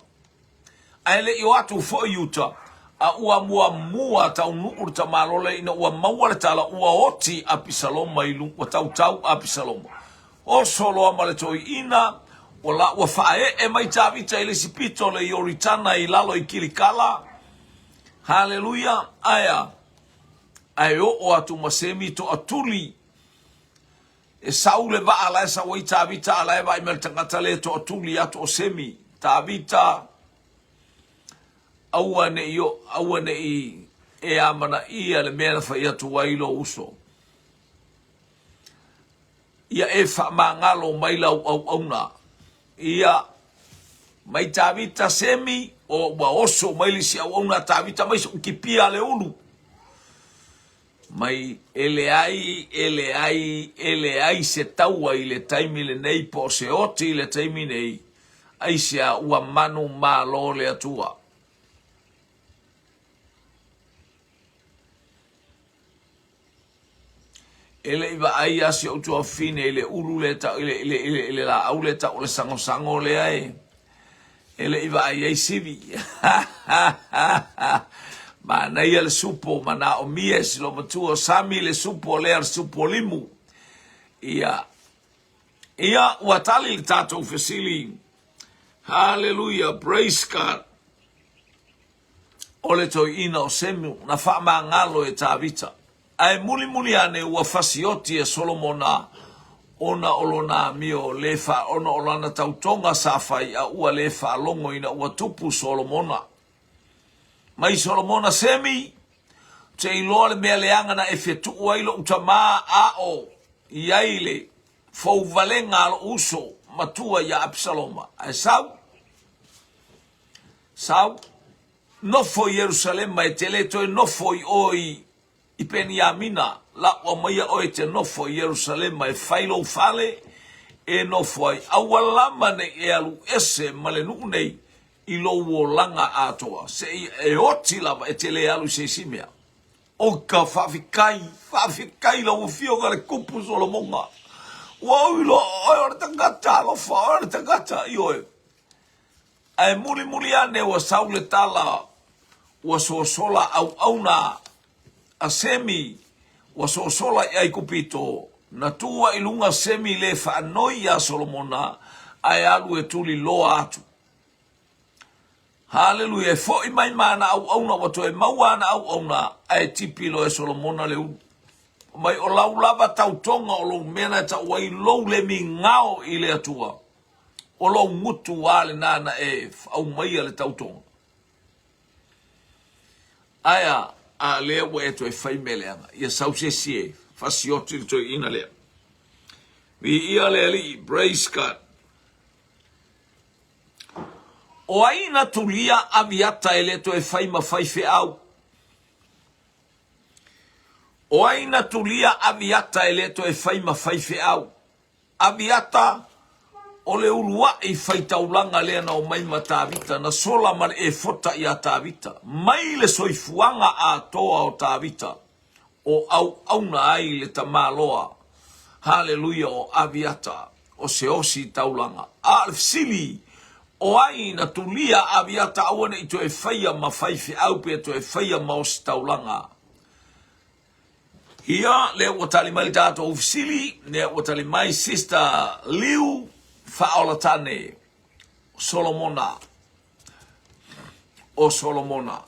Ae le i o atu foi i uta, a ua muamua taunuu le tamaloa lea ina ua maua le tala ua oti Apisaloma i luga, ua tautau Apisaloma. Oso loa ma le toeaina, ua la ua faaee mai Tavita i le isi pito o le Ioritana i lalo i Kilikala. Haleluia! Aea, ae oo atu ma Semi toatuli. E sau le vaa la e sau ai Tavita, a la e vaai mai le tagata lea e toatuli atu o Semi. Tavita, aua ne i, aua ne i e amanaia le mea na fai atu ai lou uso. Ia e faamagalo mai lau auauna. Ia, mai Tavita Semi, o ua oso mai le isi auauna a Tavita mai so'u kipia a le ulu. Mai e leai, e leai, e leai se taua i le taimi lenei po o se oti i le taimi nei, aisea ua manumalo le Atua. E le i vaai lava si ou tuafafine i le ulu lea e tau, i le, i le, i le, i le laau lea e tau o le sagosago lea e, e le i vaai ai Sivi. Manaia le supo, manaomia e si loomatua o Sami le supo lea, le supo limu. Ia, Ia, ua tali le tatou fesili. Haleluia, praise God. O le toeaina o Semu na faamagalo e Tavita. Ae mulimuli ane ua fasioti e Solomona ona o lona amio le fa, ona o lana tautoga sa fai a ua le faalogo ina ua tupu Solomona. Mai Solomona Semi, Ou te iloa le mea leaga na e fetuu ai lou tamā a o i ai le fouvalega a lou uso matua ia Apisaloma. Ae sau, sau, nofo i Ierusalema, e te le toe nofo i o i i Peniamina, lau aumaia oe e te nofo i Ierusalema e fai lou fale e nofo ai, aua lava ne i e alu ese ma le nuu nei i lou olaga atoa, seia e oti lava e te le alu i se isi mea. O ka faafetai, faafetai lau Afioga le Tupu Solomona. Ua ou iloa o oe o le tagata alofa, o oe o le tagata, ioe. Ae mulimuli ane ua sau le tala, ua sosola auauna a Semi, ua sosola i Aikupito, na tu ai i luga Semi le faanoi iā Solomona, ae alu e tuli loa atu. Haleluia, e foi mai ma ana auauna, ua toe maua ana auauna, ae tipi loa e Solomona le ulu. Mai o lau lava tautoga o lou mea na e tau ai lou le migao i le Atua. O lou gutu a lena na e aumaia le tautoga. Ae a, a lea ua e toe fai mea leaga, ia sau se isi e fasioti le toeaina lea. Viia le Alii, praise God. O ai na tulia Aviata e le toe fai ma faifeau? O ai na tulia Aviata e le toe fai ma faifeau? Aviata, o le uluai faitaulaga lea na omai ma Tavita, na sola ma le efota iā Tavita, mai le soifuaga atoa o Tavita, o auauna ai le tamaloa, haleluia, o Aviata, o se osi taulaga. A o le fesili, o ai na tulia Aviata aua ne i toe faia ma faifeau pe toe faia ma ositaulaga? Ia, lea ua tali mai le tatou fesili, lea ua tali mai Sister Liu Faaolatane, Solomona, o Solomona.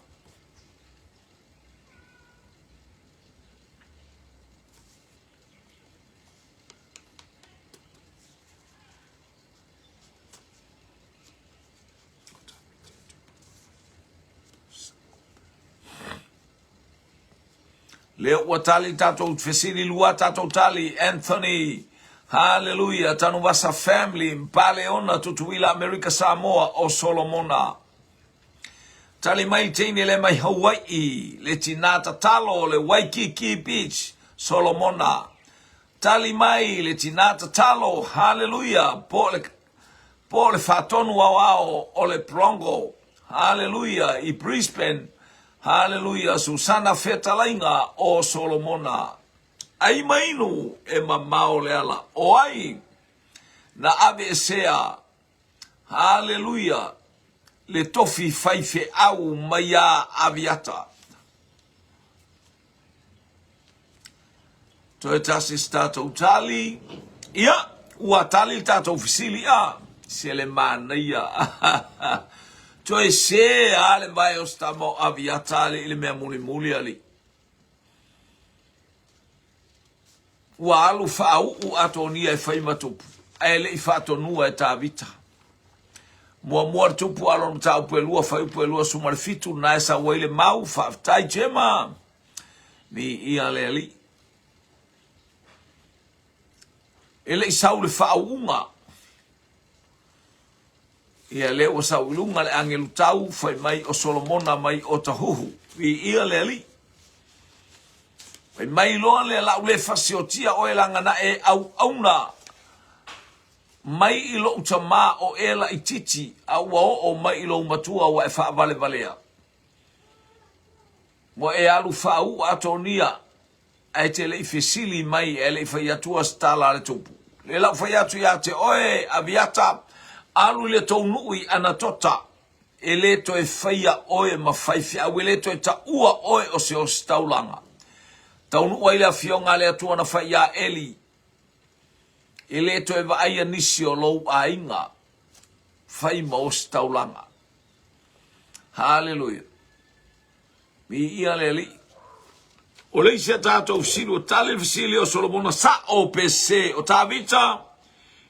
Lea ua tali tatou fesili lua tatou tali Anthony Hallelujah Tanuvasa family Mpaleona Tutuila Amerika Samoa o Solomona Tali mai teine le mai Hawai'i le tinā tatalo o le Waikiki Beach Solomona Tali mai le tinā tatalo Hallelujah po le po le faatonu aoao o le Brongo Haleluia i Brisbane, Haleluia Susana Fetalaiga o Solomona. Ai ma inu e mamao le ala o ai na aveesea, Haleluia, le tofi faifeau maiā Aviata. Toe tasi se tatou tali. Ia, ua tali le tatou fesili, a, se le manaia. Toe se a le vae o se tama o Aviata alii le mea mulimuli alii. Ua alu faauu Atonia e fai ma tupu, ae le i faatonua e Tavita. Muamua le tupu a lona mataupu e lua, fuaiupu e 27, na e sau ai le mau, faafetai Jema. Viia le Alii. E le i sau le faauuga. Ia lea ua sau i luga le agelu tau fai mai o Solomona mai Otahuhu. Viia le Alii. Fai mai loa lea lau le fasiotia oe laga na e auauna mai i lou tamā o e laititi a ua oo mai i lou matua ua e faavalevalea. Ua e alu faauu Atonia, ae te le i fesili mai ae le i fai atua se tala a le tupu. Lea la ua fai atu ia te oe, Aviata, alu i le tou nuu i Anatota, e le toe faia oe ma faifeau, e le toe taua oe o se ositaulaga. Taunuu ai le afioga a le Atua na fai iā Eli. E le toe vaaia nisi o lou aiga fai ma ositaulaga. Haleluia. Viia le Alii. O le isi a tatou fesili, ua tali le fesili o Solomona, sa'o pe sese? O Tavita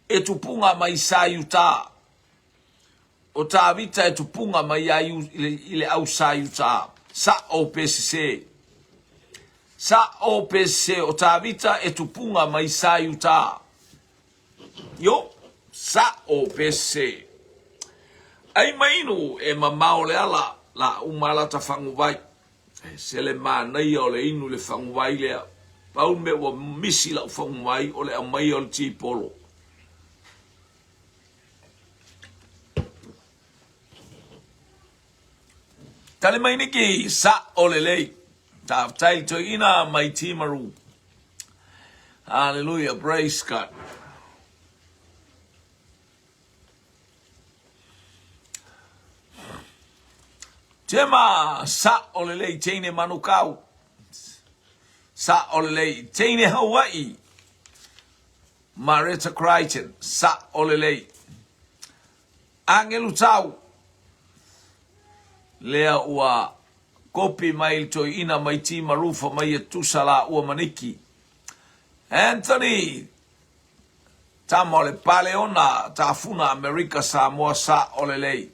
e tupuga mai sa Iuta. O Tavita e tupuga mai ia i le au sa Iuta. Sa'o pe sese? Sa'o pe sese? O Tavita e tupuga mai sa Iuta. Io, sa'o pe sese? Ai mainu e mamao le ala, la uma lata faguvai. E se le manaia o le inu i le faguvai lea. Pau le mea ua misi la'u faguvai o le aumaia o le tipolo. Tali mai Niki, sa'o lelei. Faafetai i le toeaina mai Timaru. Hallelujah, praise God. Tema, sa'o lelei teine Manukau. Sa'o lelei teine Hawaii. Mareta Crichton, sa'o lelei. Agelu Tau, lea ua kopi mai le toeaina mai Timarufa mai e tusa laua ma Niki. Anthony, tama o le Paleona, Tafuna Amerika Samoa, sa'o lelei.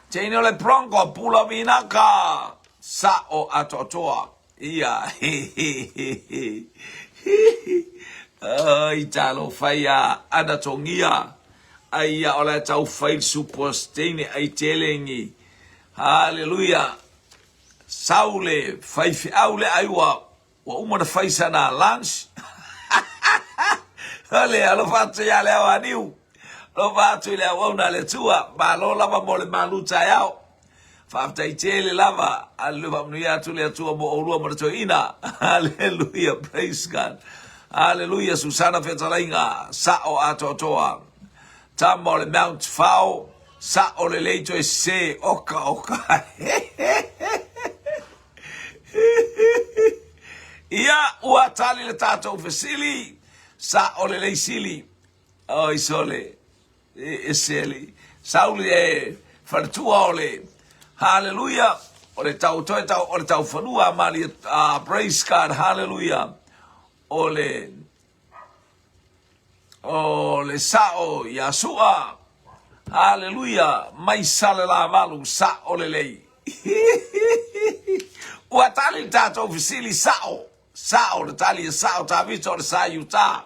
Teine o le Bronco, Pula Vinaka, sa'o atoatoa. Ia, oi talofa ia ana tongia, ai ia o la tau fai le supu o se teine ai telengi. Haleluia. Sau le faifeau le ai ua ua uma na fai sana lunch. Ole alofa atu ia le au aniu. Alofa atu i le auauna a le Atua. Malo lava mo le malu taeao. Faafetai tele lava. Haleluia, faamanuia atu le Atua mo oulua ma le toeaina. Haleluia, praise God. Haleluia, Susana Fetalaiga, sa'o atoatoa. Tama o le Mount Fao, sa'o lelei toe sese, oka oka. Ia, ua tali le tatou fesili, sa'o lelei sili. Oi sole. E ese alii. Sauli e faletua o le Hallelujah o le tau toe tau o le tau fanua malia praise God hallelujah o le o le sa'o ia Sua hallelujah mai Salelavalu sa'o lelei ua tali le tatou fesili sa'o sa'o le tali e sa'o Tavita o le sa Iuta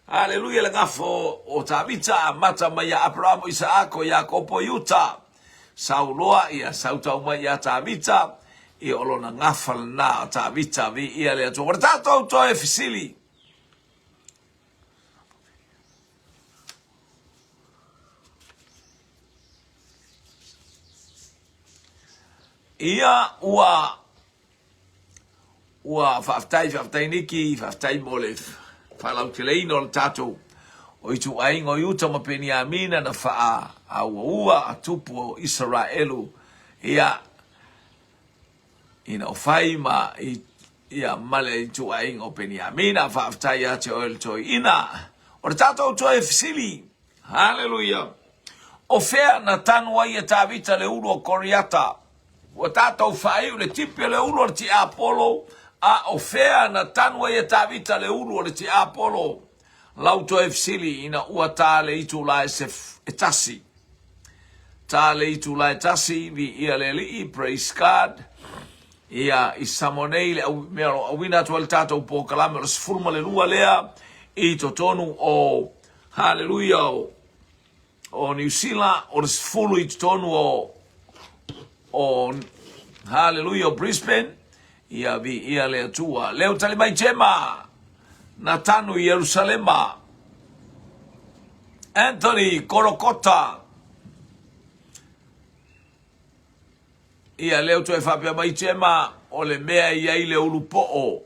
Aleluia le gafo o Tavita amata mai ia Aperamo, Isaako, Iakopo, Iuta. Sauloa ia sautau mai ia Tavita, ia o lona gafa lena o Tavita, viia le Atua. O le tatou toe fesili. Ia ua Ua faafetai, faafetai Niki, faafetai mo le faalauteleina o le tatou o ituaiga o Iuta ma Peniamina na faaauaua a tupu o Isaraelu ia ina o fai ma ia ma le ituaiga o Peniamina. Faafetai ia te oe le toeaina. O le tatou toe fesili, Haleluia! O fea na tanu ai e Tavita le ulu o Koriata? Ua tatou faaiu le tipi o le ulu o le tiapolo, a o fea na tanu ai e Tavita le ulu o le tiapolo? Lau toe fesili ina ua ta le itula e se e tasi. Ta le itula e tasi, viia le Alii, praise God. Ia, i Samoa nei, le au, mea o lo o auina atu ai le tatou polokalame o le 12 lea i totonu o Haleluia o, o Niu Sila, o le 10 i totonu o, o Haleluia o Brisbane, ia viia le Atua. Leo tali mai Jema, na tanu i Yerusalema. Anthony Korokota, Ia, lea ua toe faapea mai Jema, o le mea e i ai le ulu po'o.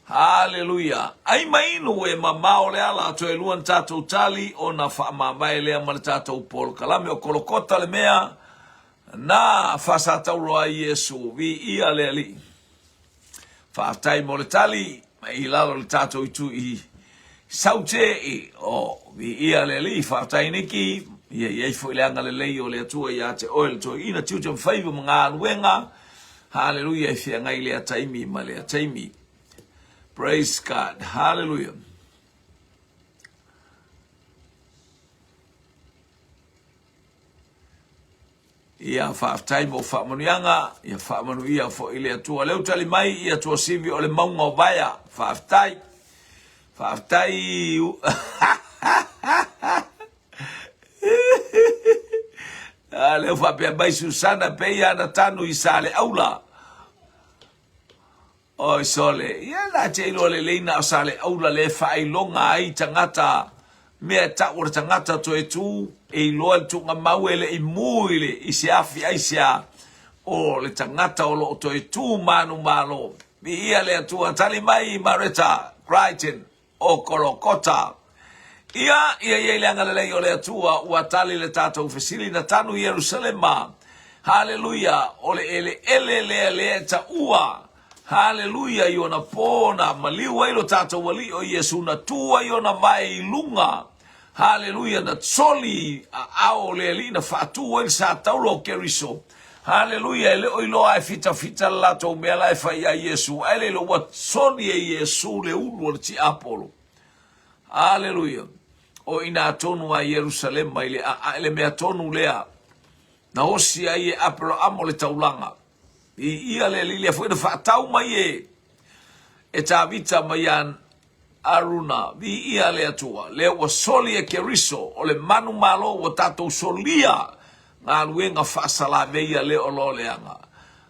Haleluia! Ai ma inu e mamao le ala, toe lua na tatou tali ona faamavae lea ma le tatou polokalame. O Kolokota le mea na faasatauro ai Iesu. Viia le Alii. Faafetai mo le tali i lalo o le tatou itu i. Saute i o viia le Alii. Faafetai Niki, ia i ai foi le agalelei o le Atua ia te oe le toeaina, tiute ma faiva ma galuega. Haleluia e feagai lea taimi ma lea taimi. Praise God. Hallelujah. Ia faafetai mo faamanuiaga, ia faamanuia foi le Atua. Leu tali mai ia Tuasivi o le mauga o Vaea. Faafetai. Faafetai. Ah, leu faapea mai Susana pei ana tanu i Saleaula. Oi sole, ia na te iloa lelei na o Saleaula le faailoga ai tagata mea e tau o le tagata toe tu e iloa le tuugamau e le i mu i le i se afi aisea o le tagata o lo o toe tu manumalo. Viia le Atua, tali mai Mareta Crichton o Kolokota. Ia, ia i ai le agalelei o le Atua, ua tali le tatou fesili na tanu i Ierusalema. Haleluia! O le eleele lea lea e taua. Haleluia! I ona pō na maliu ai lo tatou Alii o Iesu, na tu ai ona vae i luga. Haleluia! Na soli aao o le Alii na faatu ai le sa taula o Keriso. Haleluia! E le o iloa e fitafita le latou mea la e fai iā Iesu, ae le iloa ua soli e Iesu le ulu o le tiapolo. Haleluia! O i ina tonu a Ierusalema i le ae le mea tonu lea na osi ai e Aperahamo le taulaga. I ia le Alii lea foi na faatau mai e e Tavita mai iā Aruna, viia le Atua, lea ua soli e Keriso, o le manumalo ua tatou solia galuega faasalavei lea o lo leaga.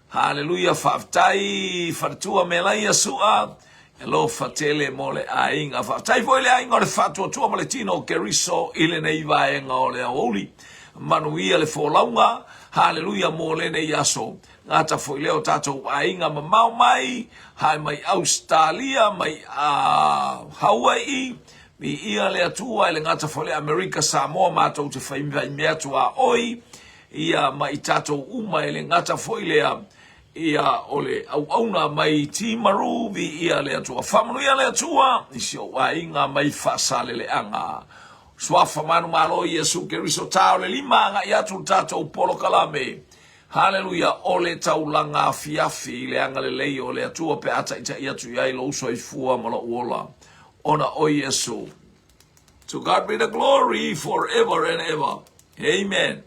Haleluia, faafetai faletua Melaia Sua, alofa tele mo le aiga. Faafetai foi le aiga o le faatuatua ma le tino o Keriso i lenei vaega o le aoauli. Manuia le folauga, haleluia mo lenei aso. Gata foi lea o tatou aiga mamao mai, hae mai Ausetalia, mai Hauai'i, viia le Atua e le gata foi lea Amerika, Samoa matou te fai mea atu a oi, ia ma i tatou uma e le gata foi lea ia o le auauna mai Timaru, viia le Atua. Faamanuia le Atua i si ou aiga mai Faasaleleaga. Suafa manumalo Iesu Keriso tā o le lima agai atu le tatou polokalame. Haleluia, o le taulaga afiafi i le agalelei o le Atua pe a taitai atu i ai lou soifua ma lou ola, ona o Iesu. To God be the glory forever and ever. Amen.